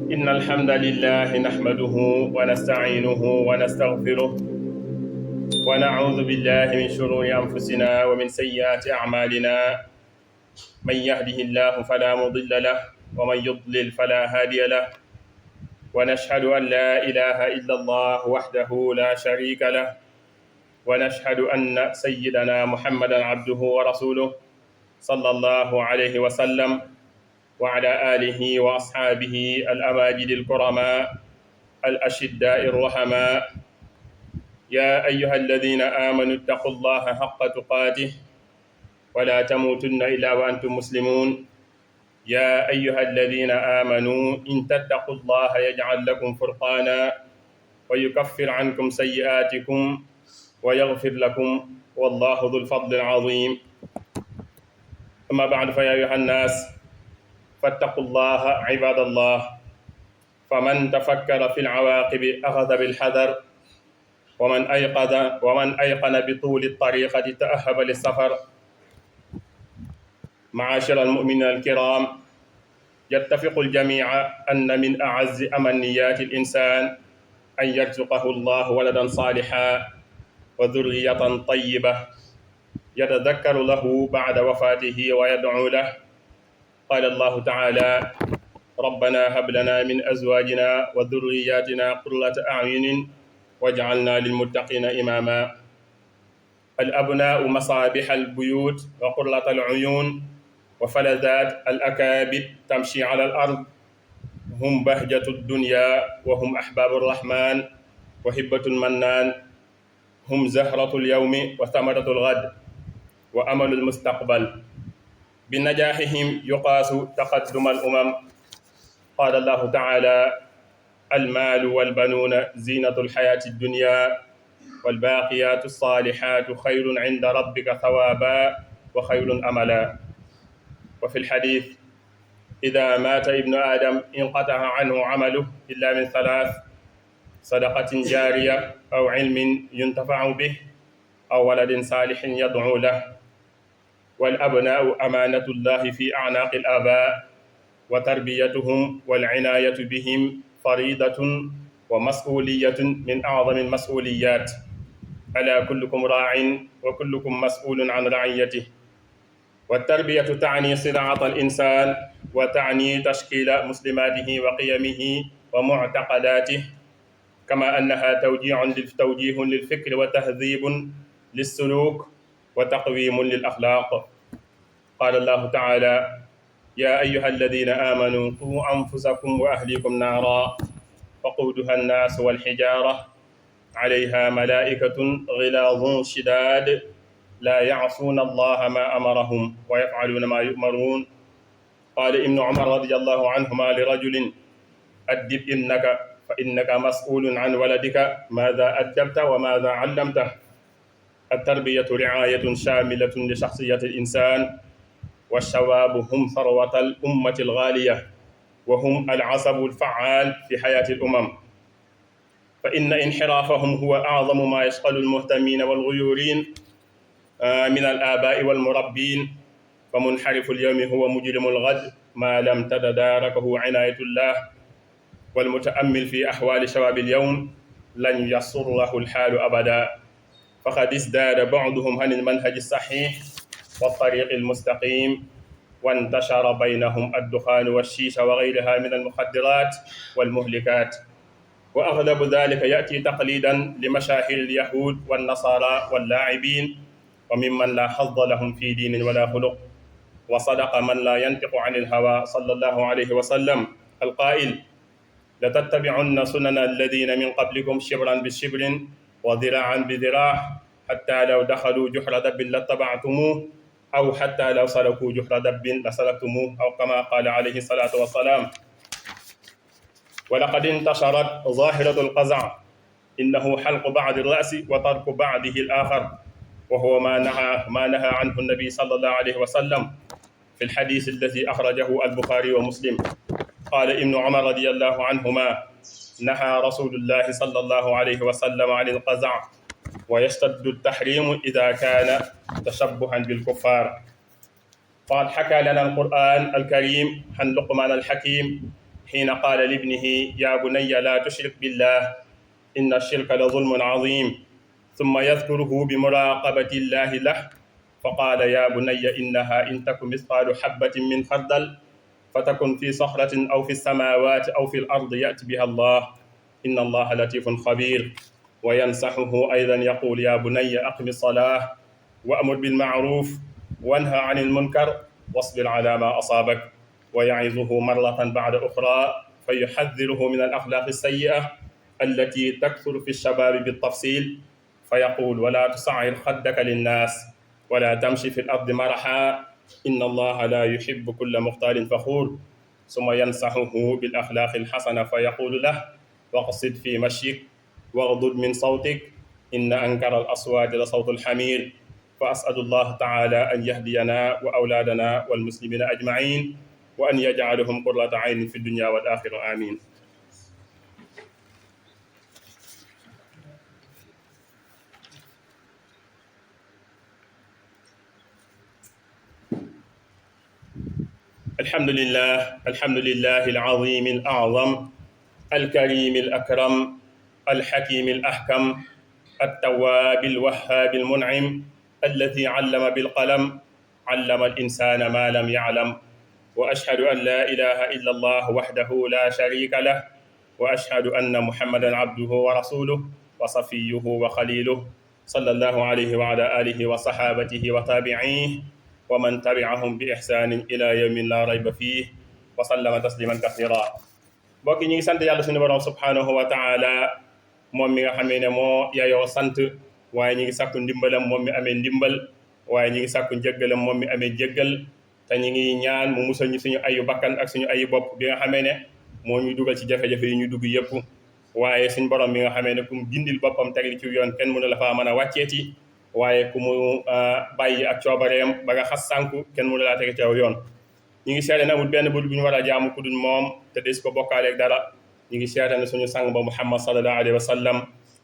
إن الحمد لله نحمده ونستعينه ونستغفره ونعوذ بالله من شرور أنفسنا ومن سيئات أعمالنا. من يهده الله فلا مضل له ومن يضلل فلا هادي له، ونشهد أن لا إله إلا الله وحده لا شريك له، ونشهد أن سيدنا محمدا عبده ورسوله صلى الله عليه وسلم وعلى آله وأصحابه الأماجد الكرماء الأشداء الرحماء. يا أيها الذين آمنوا اتقوا الله حق تقاته ولا تموتن إلا وأنتم مسلمون. يا أيها الذين آمنوا إن تتقوا الله يجعل لكم فرقانا ويكفر عنكم سيئاتكم ويغفر لكم، والله ذو الفضل العظيم. أما بعد، فيا أيها الناس فاتقوا الله عباد الله. فمن تفكر في العواقب أخذ بالحذر، ومن أيقن بطول الطريقة تأهب للسفر. معاشر المؤمنين الكرام، يتفق الجميع أن من أعز أمنيات الإنسان أن يرزقه الله ولدا صالحا وذرية طيبة يتذكر له بعد وفاته ويدعو له. قال الله تعالى: ربنا هب لنا من أزواجنا وذرياتنا قرة أعين واجعلنا للمتقين إماما. الأبناء مصابيح البيوت وقرة العيون وفلذات الأكابد تمشي على الأرض. هم بهجة الدنيا وهم أحباب الرحمن وهبة المنان. هم زهرة اليوم وثمرة الغد وأمل المستقبل. بنجاحهم يقاس تقدم الأمم. قال الله تعالى: المال والبنون زينة الحياة الدنيا والباقيات الصالحات خير عند ربك ثوابا وخير أملا. وفي الحديث: إذا مات ابن آدم انقطع عنه عمله إلا من ثلاث: صدقة جارية أو علم ينتفع به أو ولد صالح يدعو له. والأبناء أمانة الله في أعناق الآباء، وتربيتهم والعناية بهم فريضة ومسؤولية من أعظم المسؤوليات. ألا كلكم راع وكلكم مسؤول عن رعيته. والتربية تعني صناعة الإنسان، وتعني تشكيل مسلماته وقيمه ومعتقداته، كما أنها توجيه للفكر وتهذيب للسلوك وتقويم للأخلاق. قال الله تعالى: يا أيها الذين آمنوا قوا أنفسكم وأهليكم نارا وقودها الناس والحجارة عليها ملائكة غلاظ شداد لا يعصون الله ما أمرهم ويفعلون ما يؤمرون. قال ابن عمر رضي الله عنهما لرجل: أدب ابنك فإنك مسؤول عن ولدك، ماذا أدبت وماذا علمته. التربية رعاية شاملة لشخصية الإنسان، والشباب هم ثروة الأمة الغالية، وهم العصب الفعال في حياة الأمم. فإن انحرافهم هو أعظم ما يشغل المهتمين والغيورين من الآباء والمربين. فمنحرف اليوم هو مجرم الغد ما لم تتداركه عناية الله. والمتأمل في أحوال شباب اليوم لن يسره الحال أبدا، فقد ازداد بعضهم عن المنهج الصحيح والطريق المستقيم، وانتشر بينهم الدخان والشيشة وغيرها من المخدرات والمهلكات. وأغلب ذلك يأتي تقليدا لمشاهير اليهود والنصارى واللاعبين، وممن لا حظ لهم في دين ولا خلق. وصدق من لا ينطق عن الهوى صلى الله عليه وسلم القائل: لتتبعن سنن الذين من قبلكم شبرا بشبر وذراعا بذراع، حتى لو دخلوا جحر دب لاتبعتموه، أو حتى لو سلكوا جحر دب لسلكتموه، أو كما قال عليه الصلاة والسلام. ولقد انتشرت ظاهرة القزع، إنه حلق بعض الرأس وترك بعضه الآخر، وهو ما نهى عنه النبي صلى الله عليه وسلم في الحديث الذي أخرجه البخاري ومسلم. قال ابن عمر رضي الله عنهما: نهى رسول الله صلى الله عليه وسلم عن القزع، ويشتد التحريم إذا كان تشبها بالكفار. قد حكى لنا القرآن الكريم عن لقمان الحكيم حين قال لابنه يا بني لا تشرك بالله إن الشرك لظلم عظيم، ثم يذكره بمراقبة الله له فقال يا بني إنها إن تك مثقال حبة من خردل فتكن في صخرة أو في السماوات أو في الأرض يأت بها الله إن الله لطيف خبير. وينصحه أيضا يقول يا بني أقم الصلاة وأمر بالمعروف وانهى عن المنكر واصبر على ما أصابك، ويعظه مرة بعد أخرى فيحذره من الأخلاق السيئة التي تكثر في الشباب بالتفصيل، فيقول ولا تصعر خدك للناس ولا تمشي في الأرض مرحا إن الله لا يحب كل مختال فخور. ثم ينصحه بالأخلاق الحسنة فيقول له واقصد في مشيك واغضض من صوتك إن أنكر الأصوات لصوت الحمير. فأسأل الله تعالى أن يهدينا وأولادنا والمسلمين أجمعين وأن يجعلهم قرة عين في الدنيا والآخرة آمين. الحمد لله العظيم الأعظم الكريم الأكرم الحكيم الأحكم التواب الوهاب المنعم الذي علم بالقلم علم الإنسان ما لم يعلم. وأشهد أن لا إله إلا الله وحده لا شريك له وأشهد أن محمدا عبده ورسوله وصفيه وخليله صلى الله عليه وعلى آله وصحابته وتابعيه ومن تبعهم بإحسان إلى يوم لا ريب فيه وسلم تسليما كثيرا. mbokk yi ñu ngi sant yàlla suñu borom subhanahu wa taala moom mi nga xamee ne moo yayoo sant, waaye ñu ngi sàkku ndimbalam moom mi amee ndimbal, waaye ñu ngi sàkku njëggalam moom mi amee jéggal, te ñu ngi ñaan mu musal ñu suñu ayu bakkan ak suñu ayu bopp bi nga xamee ne moo ñu dugal ci jafe-jafe yi ñu dugg yëpp. waaye suñu borom mi nga xamee ne ku mu gindil boppam teg ci yoon kenn mënu la faa mën a wàcceeti, waaye ku mu bàyyi ak coobareem ba nga xas sànku kenn mënu laa teg ci aw yoon. ñu ngi seede ne amul benn bul bu ñu war a jaamu ku dul moom te des ko bokkaaleeg dara. ñu ngi seede ne suñu sang ba Muhammad sallallahu alayhi wa sallam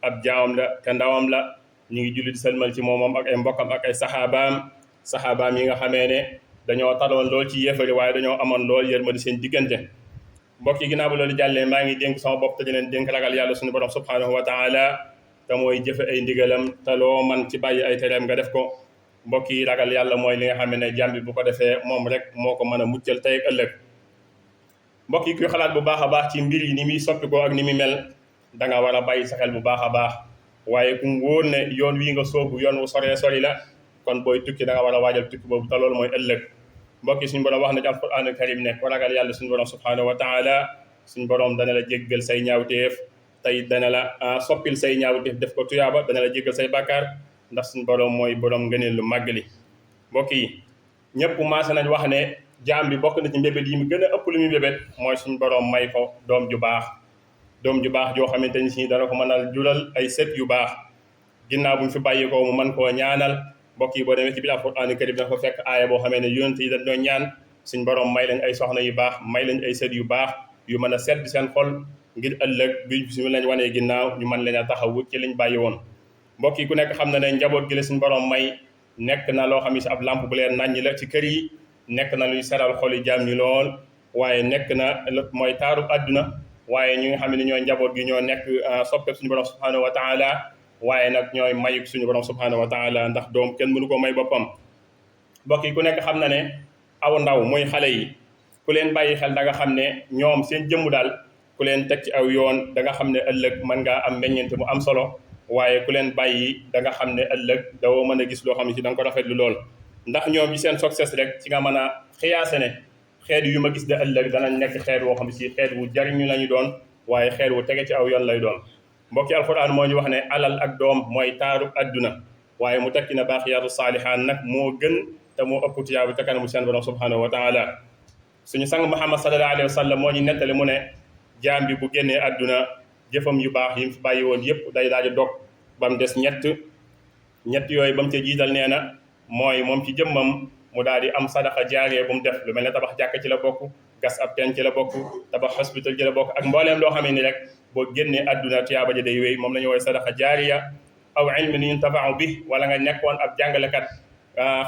ab jaamam la te ndawam la. ñu ngi julli di salmal ci moom ak ay mbokkam ak ay saxaabaam yi nga xamee ne dañoo taloon lool ci yéefari waaye dañoo amoon lool yërmande seen diggante. mbokk yi ginnaaw bu loolu jàllee maa ngi dénk sama bopp te di leen dénk ragal yàlla suñu borom subhanahu wa taala te mooy jëfe ay ndigalam te loo man ci bàyyi ay tereem nga def ko. mbokk yi ragal yàlla mooy li nga xam ne jàmm bi bu ko defee moom rek moo ko mën a muccal tey ak ëllëg. mbokk yi kuy xalaat bu baax a baax ci mbir yi ni muy soppi ko ak ni muy mel da nga war a bàyyi sa xel bu baax a baax, waaye ku mu wóor ne yoon wii nga soobu yoon wu soree sori la kon booy tukki da nga war a waajal tukki boobu te loolu mooy ëllëg. mbokk yi suñu borom wax na ci alquran al karim ne ko ragal yàlla suñu borom subhanahu wa taala suñu borom dana la jéggal say ñaawteef tey dana la soppil say ñaawteef def ko tuyaaba, dana la jéggal say bàkkaar ndax suñu borom mooy borom ngëneel lu màgg li. mbokk yi ñëpp maase nañ wax ne jaam bi bokk na ci mbébét yi mu gën a ëpp lu muy mbébét mooy suñu borom may ko doom ju baax joo xamante ni si dana ko mën a jural ay sët yu baax ginnaaw bu ñu fi bàyyi ko mu mën koo ñaanal. mbokk yi boo demee ci biir alquran karim dafa fekk aaya boo xamee ne yonent yi dañ doon ñaan suñu borom may lañ ay soxna yu baax, may lañ ay sët yu baax yu mën a sedd seen xol ngir ëllëg bi suñu lañ wanee ginnaaw ñu mën leen a taxawu ci liñ bàyyi woon. mbokk yi ku nekk xam na ne njaboot gi la suñu borom may nekk na loo xam ne si ab lampe bu leer naññi la ci kër yi, nekk na luy seral xoli jaam ñi lool, waaye nekk na mooy taaru àdduna. waaye ñi nga xam ne ñooy njaboot gi ñoo nekk soppe suñu borom subhanahu wa taala, waaye nag ñooy mayuk suñu borom subhanahu wa taala ndax doom kenn mënu ko may boppam. mbokk yi ku nekk xam na ne aw ndaw mooy xale yi ku leen bàyyi xel da nga xam ne ñoom seen jëmm daal ku leen teg ci aw yoon da nga xam ne ëllëg mën ngaa am meññeent mu am solo, waaye ku leen bàyyi da nga xam ne ëllëg dawoo mën a gis loo xam ne si da nga ko rafetlu lool. ndax ñoom ci seen succès rek ci nga mën a xiyaase ne xeet yu ma gis de ëllëg danañ nekk xeet woo xam ne si xeet wu jariñu lañu doon, waaye xeet wu tege ci aw yoon lay doon. mbokki alquran moo ñu wax ne alal ak doom mooy taaru adduna, waaye mu tekki na baaqiyaatu saalihaan nag moo gën te moo ëpp tiyaabu ca kanamu seen borom subhanahu wa taala. suñu sang Muhammad sallallahu alayhi wa sallam moo ñu nettali mu ne jaam bi bu génnee adduna jëfam yu baax yi mu fi bàyyi woon yëpp day daal di dog ba mu des ñett yooyu ba mu ca jiital nee na mooy moom ci jëmmam mu daal di am sadaqa jaaree bu mu def lu mel ne tabax jàkk ci la bokk, gas ab teen ci la bokk, tabax hospital ci la bokk ak mbooleem loo xamee ni rek boo génnee adduna tuyaaba ja day wéy, moom la ñu woy sadaqa jaariya. aw ilmin yuntafa'u bi wala nga nekkoon ab jàngalekat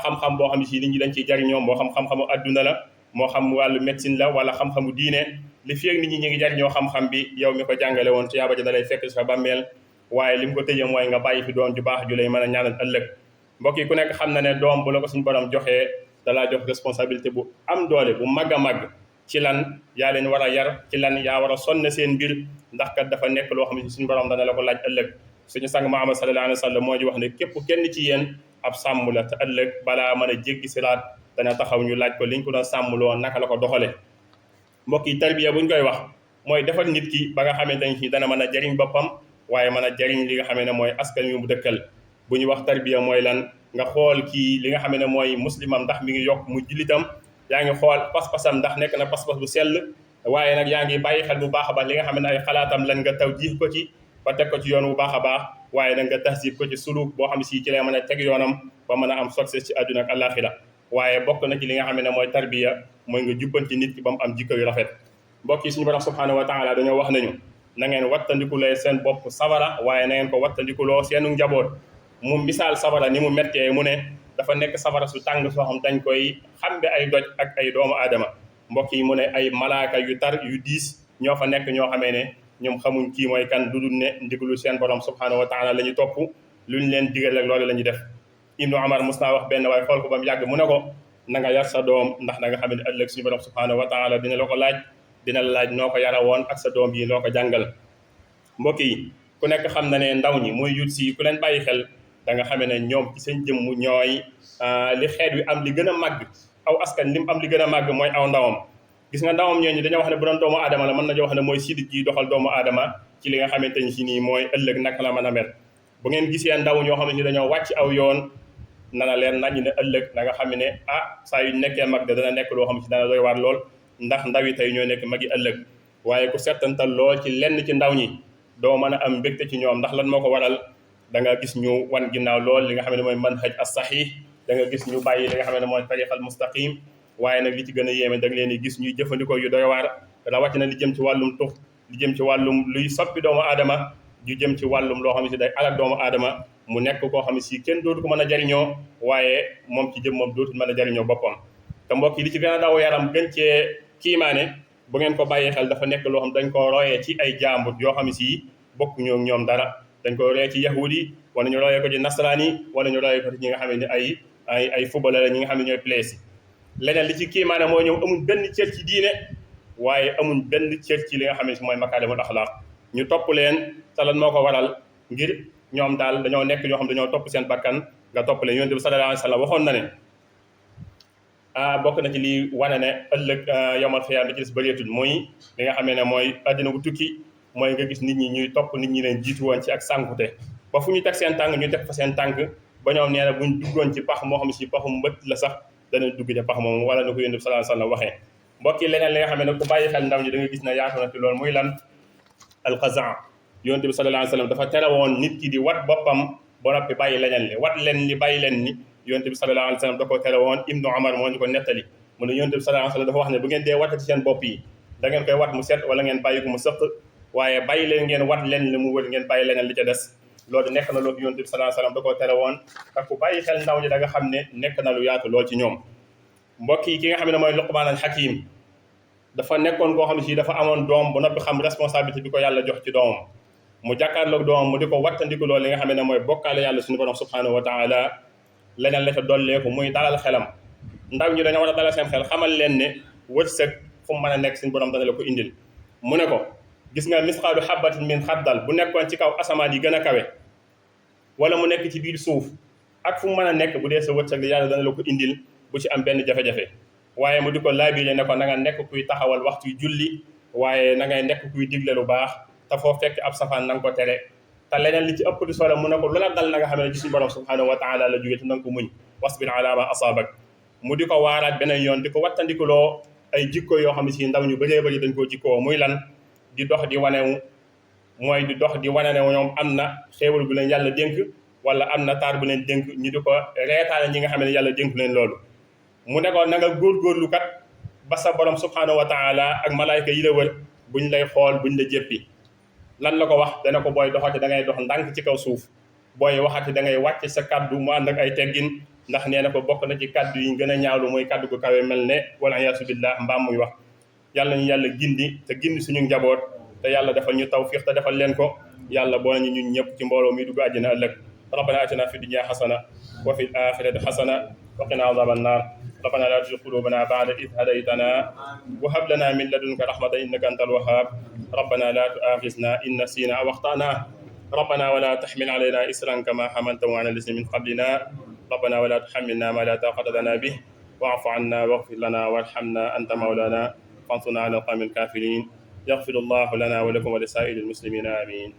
xam-xam boo xam ne si nit ñi dañ ciy jariñoo, moo xam xam-xamu adduna la moo xam wàllu médecine la wala xam-xamu diine, li fi ak nit ñi ñu ngi jariñoo xam-xam bi yow mi ko jàngale woon tuyaaba ji da lay fekk sa bàmmeel waaye li mu ko tëjee mooy nga bàyyi fi doom ju baax ju lay mën a ñaanal ëllëg mbokk yi ku nekk xam na ne doom bu la ko suñu borom joxee da laa jox responsabilité bu am doole bu mag a mag ci lan yaa leen war a yar ci lan yaa war a sonn seen mbir ndax kat dafa nekk loo xam ne suñu borom dana la ko laaj ëllëg suñu sang Muhammad sallallahu alayhi wa sallam moo ñu wax ne képp kenn ci yéen ab sàmm la te ëllëg balaa mën a jéggi siraat dana taxaw ñu laaj ko liñ ko doon sàmmloo naka la ko doxale mbokk yi tarbiya buñ koy wax mooy defar nit ki ba nga xamante ne dana mën a jariñ boppam waaye mën a jariñ li nga xam ne mooy askan wi mu dëkkal bu ñu wax tarbiya mooy lan nga xool kii li nga xam ne mooy muslimam ndax mi ngi yokk mu jullitam yaa ngi xool pas-pasam ndax nekk na pas-pas bu sell waaye nag yaa ngi bàyyi xel bu baax a baax li nga xam ne ay xalaatam lan nga taw jiix ko ci ba teg ko ci yoon bu baax a baax waaye nag nga tahsib ko ci suluk boo xam si ci lay mën a teg yoonam ba mën a am succès ci àdduna ak àllaaxira waaye bokk na ci li nga xam ne mooy tarbiya mooy nga jubbanti nit ki ba mu am jikko yu rafet mbokk yi suñu borom subhanahu wa taala dañoo wax nañu na ngeen wattandikuloo seen bopp safara waaye na ngeen ko wattandikuloo seenu njaboot mu misaal safara ni mu mettee mu ne dafa nekk safara su tàng soo xam dañ koy xambe ay doj ak ay doomu aadama mbokk yi mu ne ay malaaka yu tar yu diis ñoo fa nekk ñoo xamee ne ñoom xamuñ kii mooy kan dudul ne ndigalu seen borom subhanahu wa taala la ñu topp luñ leen digal rek loolu la ñuy def Ibnu Umar mos naa wax benn waaye xool ko ba mu yàgg mu ne ko na nga yar sa doom ndax na nga xam ne ëllëg suñu borom subhanahu wa taala dina la ko laaj dina la laaj noo ko yara woon ak sa doom yi loo ko jàngal mbokk yi ku nekk xam na ne ndaw ñi mooy yut si ku leen bàyyi xel da nga xamee ne ñoom ci seen jëmm ñooy li xeet wi am li gën a màgg aw askan li mu am li gën a màgg mooy aw ndawam gis nga ndawam ñooñu dañoo wax ne bu doon doomu aadama la mën nañoo wax ne mooy sidit ji doxal doomu aadama ci li nga xamante ni si nii mooy ëllëg naka la mën a mel bu ngeen gisee ndaw ñoo xam ne dañoo wàcc aw yoon nana leen nañ ne ëllëg da nga xam ne saa yu nekkee mag de dana nekk loo xam ne si dana doy waar lool ndax ndaw yi tey ñoo nekk magi ëllëg waaye ku settantal lool ci lenn ci ndaw ñi doo mën a am mbégte ci ñoom ndax lan moo ko waral da nga gis ñu wan ginnaaw lool li nga xam ne mooy manhaj as-sahih da nga gis ñu bàyyi li nga xam ne mooy tariqal mustaqim waaye nag li ci gën a yéeme da nga leen di gis ñuy jëfandikoo yu doy waar rawatina li jëm ci wàllum tux li jëm ci wàllum luy soppi doomu aadama ju jëm ci wàllum loo xam ne si day alak doomu aadama mu nekk koo xam ne si kenn dootu ko mën a jariñoo waaye moom ci jëm moom dootul mën a jariñoo boppam te mbokk yi li ci gën a daw yaram gën cee kiimaane bu ngeen ko bàyyee xel dafa nekk loo xam dañ ko royee ci ay jàmbur yoo xam ne si bokkuñoo ak ñoom dara dañ ko royee ci yahudi wala ñu royee ko ci nasaraan yi wala ñu royee ko ci ñi nga xam ne ay footballeur la ñi nga xam ne ñooy place yi leneen li ci kiimaane moo ñëw amuñ benn cër ci diine waaye amuñ benn cër ci li nga xam ne si mooy makaarimul axlaaq ñu topp leen te lan moo ko waral ngir ñoom daal dañoo nekk ñoo xam dañoo topp seen bakkan nga topp leen yonent bi sallallahu alayhi wa sallam waxoon na ne bokk na ci lii wane ne ëllëg yawmal xiyaam bi ci des bëreetul muy li nga xamee ne mooy àddina bu tukki mooy nga gis nit ñi ñuy topp nit ñi leen jiitu woon ci ak sànkute ba fu ñu teg seen tànk ñu teg fa seen tànk ba ñoom nee na buñ duggoon ci pax moo xam si paxum mbëtt la sax dana dugg ca pax moom wala na ko yonent bi sallallahu alayhi wa sallam waxee mbokk yi leneen li nga xam ne ku bàyyi xel ndaw ñi da nga gis ne yaatu na ci loolu muy lan alxazaa yonent bi sallallahu alayhi wa sallam dafa tere woon nit ki di wat boppam ba noppi bàyyi leneen li wat leen li bàyyi leen ni yonent bi sallallahu alayhi wa sallam da ko tere woon Ibnu Umar moo ñu ko nettali mu ne yonent bi sallallahu alayhi wa sallam dafa wax ne bu ngeen dee wattati seen bopp yi da ngeen koy wat mu set wala ngeen bàyyi ko mu sëq waaye bàyyi leen ngeen wat leen li mu wër ngeen bàyyi leneen li ca des loolu nekk na loolu yonent bi sallallahu alayhi wa sallam da koo tere woon ak ku bàyyi xel ndaw ñi da nga xam ne nekk na lu yaatu lool ci ñoom mbokk yi ki nga xam ne mooy Luqmaan al Hakim dafa nekkoon koo xam ne si dafa amoon doom ba noppi xam responsabilité bi ko yàlla jox ci doomam mu jàkkaarloog doomam mu di ko wattandiku loolu li nga xam ne mooy bokkaale yàlla suñu borom subhanahu wa taala leneen la ca dolleeku muy dalal xelam ndaw ñi dañoo war a dalal seen xel xamal leen ne wërsëg fu mu mën a nekk suñu borom dana la ko indil mu ne ko gis nga misqaalu xabatin min xaddal bu nekkoon ci kaw asamaan yi gën a kawe wala mu nekk ci biir suuf ak fu mu mën a nekk bu dee sa wërsëg yàlla dana la ko indil bu ci am benn jafe-jafe waaye mu di ko laabiré ne ko na nga nekk kuy taxawal waxtu julli waaye na ngay nekk kuy digle lu baax te foo fekk ab safaan na nga ko tere te leneen li ci ëpp di solo mu ne ko lu la dal na nga xam ne ci suñu borom subhanahu wa taala la jóge te na nga ko muñ wasbir ala ma asaabak mu di ko waaraat beneen yoon di ko wattandikuloo ay jikko yoo xam ne si ndaw ñu bëree bëri dañ koo jikkoo muy lan di dox di wanewu mooy di dox di wane ne ñoom am na xéewal bu leen yàlla dénk wala am na taar bu leen dénk ñu di ko reetaane ñi nga xam ne yàlla dénk leen loolu mu ne ko na nga góorgóorlu kat ba sa borom subhanahu wa taala ak malaayka yi la wër buñ lay xool buñ la jéppi lan la ko wax dana ko booy doxati da ngay dox ndànk ci kaw suuf booy waxati da ngay wàcc sa kaddu mu ànd ak ay teggin ndax nee na ko bokk na ci kaddu yi gën a ñaawlu mooy kaddu gu kawe mel ne wala iyaasu billah mbaam muy wax yàlla ñu yàlla gindi te gindi suñu njaboot te yàlla defal ñu tawfiq te defal leen ko yàlla boole ñu ñun ñëpp ci mbooloo mi dugg àjjana ëllëg rabbana atina fi dunya xasana wa fi l-axirati xasana wa qina adaba annar rabbana la tuzigh qulubana ba'da idh hadaytana wa hab lana min ladunka rahmatan innaka antal wahhab rabbana la tu'akhizna in nasina aw akhtana ربنا ولا تحمل علينا إسرا كما حملته على الذين من قبلنا ربنا ولا تحملنا ما لا طاقة لنا به واعف عنا واغفر لنا وارحمنا أنت مولانا فانصرنا على القوم الكافرين يغفر الله لنا ولكم ولسائر المسلمين آمين